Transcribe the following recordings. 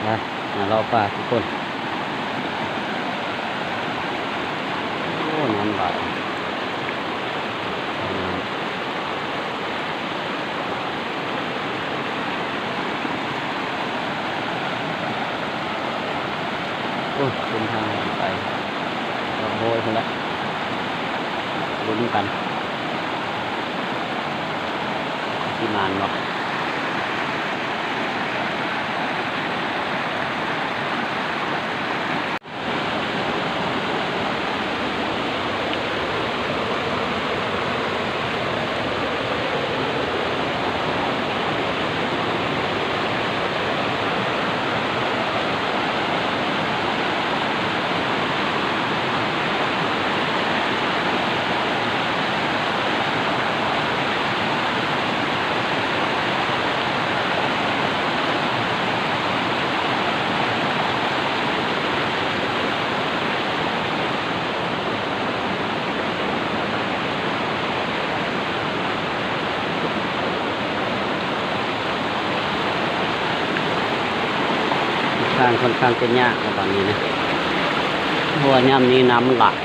ໄປ ມາເລາະປ່າທຸກຄົນ. ໂອ້ ນ້ຳຫຼາຍ. ໂອ້ຍ ເສັ້ນທາງໄປຮອດໂຮຍພຸ້ນແຫຼະ ລຸ້ນກັນ ຊິໝານບໍ່? ທາງຂ້ອນຂ້າງຈະຍາກໃນຕອນນີ້ນະ ເພາະວ່າຍາມນີ້ນ້ຳຫຼາຍ.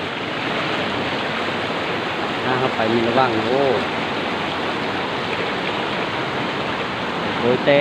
ທາງເຂົ້າໄປມີລະວັງ ໂອ້ ໂດຍແຕ່.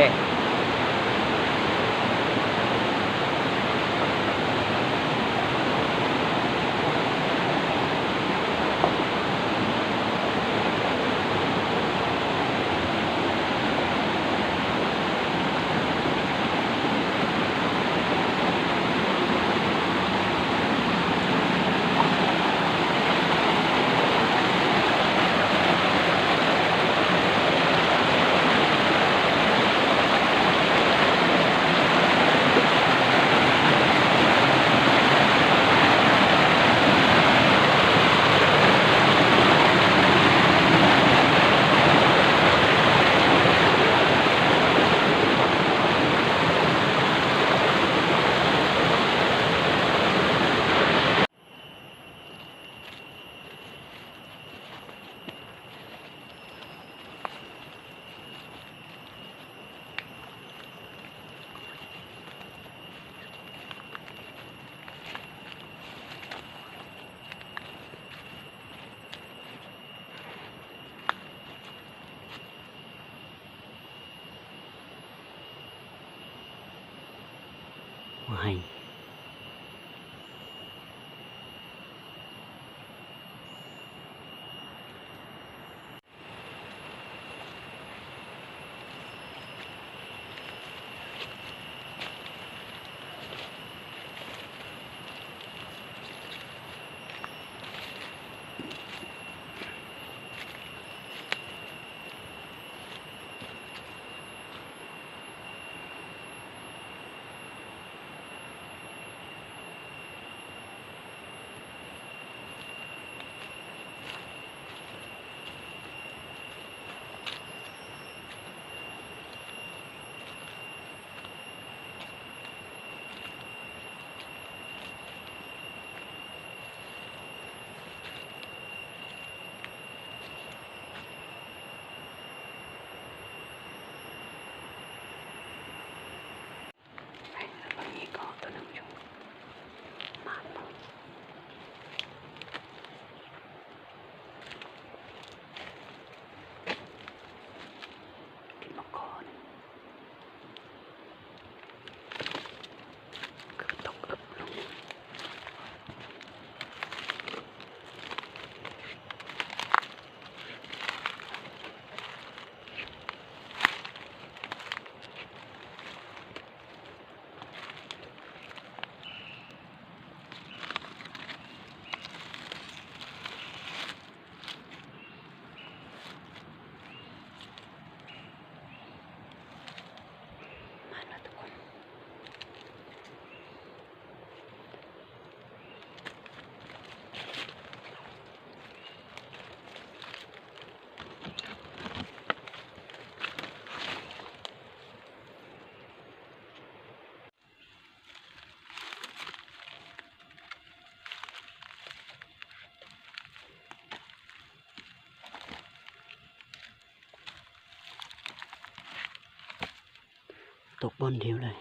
ຕົກບ່ອນດຽວເລີຍ.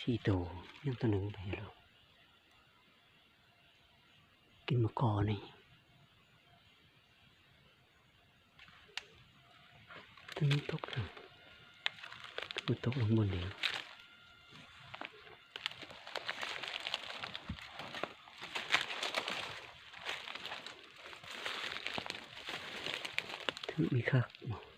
ສີ່ໂຕ ຍັງໂຕໜຶ່ງໄປແລ້ວ ກິນໝາກກໍນີ້. ຕົວນີ້ຕົກ ຄືຕົກລົງບົນນີ້ ຖືກມີຄັກບໍ່?